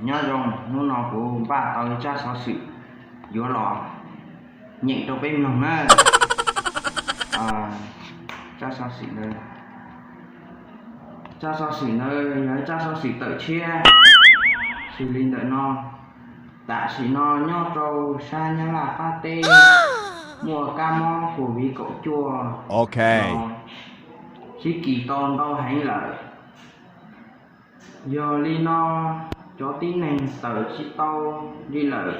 Nyob zoo, hnub no kuv npaj tau ib tsab xov xwm yuav los nyeem rau peb mloog na. Tsab xov xwm ntawd, tsab xov xwm ntawd yog ib tsab xov xwm tawm tshiab xws li ntawm no. Tam sim no nyob rau sab Nyab Laj qab teb muaj kab mob covid kaum cuaj no sib kis tau ntau heev lawm. Yog li no, cov tib neeg tawm tsis tau li lawm.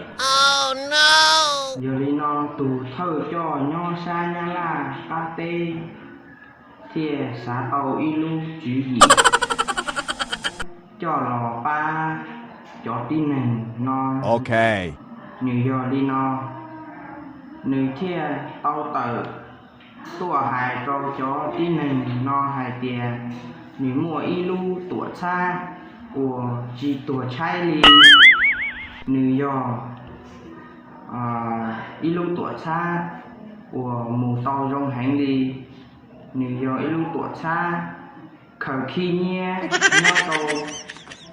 Yog li no, tus thawj coj nyob sab Nyab Laj qab teb thiaj xav tau ib lub tswv yim coj los pab cov tib neeg no. Nws yog li no, nws thiaj tau tawm tuaj hais rau cov tib neeg no hais tias nws muaj ib lub tuam txhab uas tsis tuag tshaib li. Nws yog ib lub tuam txhab uas mus tau zoo heev li. Nws yog ib lub tuam txhab khaws khib nyiab nyob rau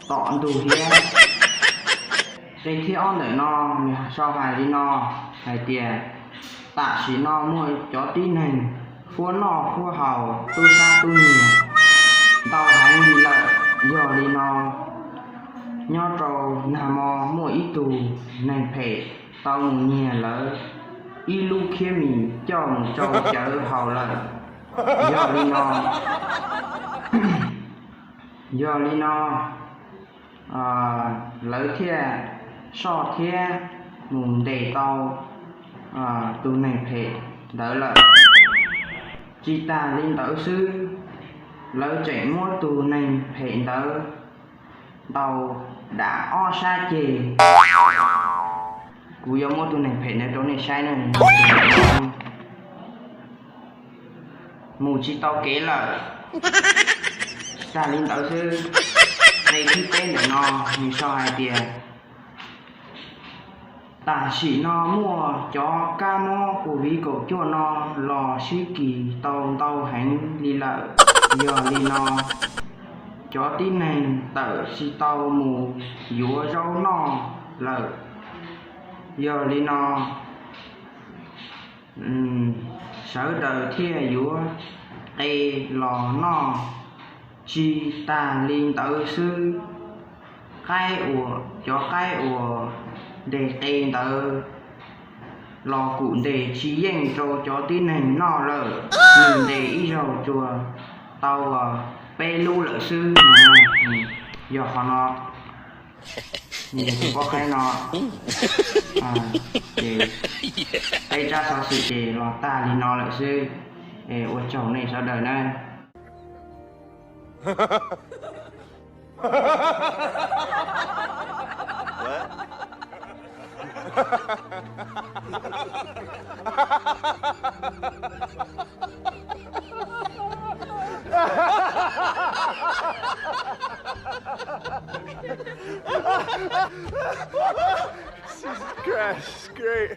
tom ntug hiab. Qe thib ob ntawm no, nws sau hais li no hais tias tam sim no muaj cov tib neeg fuab noj fuab haus tub sab tub nyiag ntau heev li lawm. Yog li no, nyob rau nag hmo muaj ib tug neeg phem tau mus nyiag lawv ib lub khiab mis coj mus rau cawv haus lawm. Yog li no, yog li no, lawv thiaj soj thiab mus ntes tau tus neeg phem ntawd lawm. Tsis tas li ntawd xwb, lawv tseem muab tus neeg phem ntawd ntaus dam ob sab ceg. Kuv yuav muab tus neeg phem ntawd rau nej saib na. Mus tsis tau kev lawm. Tsis tas li ntawd xwb, qe thib peb ntawm no nws sau hais tias tam sim no muaj cov kab mob covid kaum cuaj no los sib kis tau ntau heev li lawm. Yog li no, cov tib neeg tawm tsis tau mus yuav zaub noj lawm. Yog li no, sawv daws thiaj yuav qe los noj. Tsis tas li ntawd xwb, qaib uas, cov qaib uas ntes qe ntawd los kuj ntes tsis yeej rau cov tib neeg noj lawm. Nws ntes ib zaug tsuas tau peb lub lawm xwb. Yog qhov no, nws yog tus pob qaib no. Ces peb tsab xov xwm ces los tag li no lawm xwb. Ua tsaug nej sawv daws na. Jesus Christ, it's great.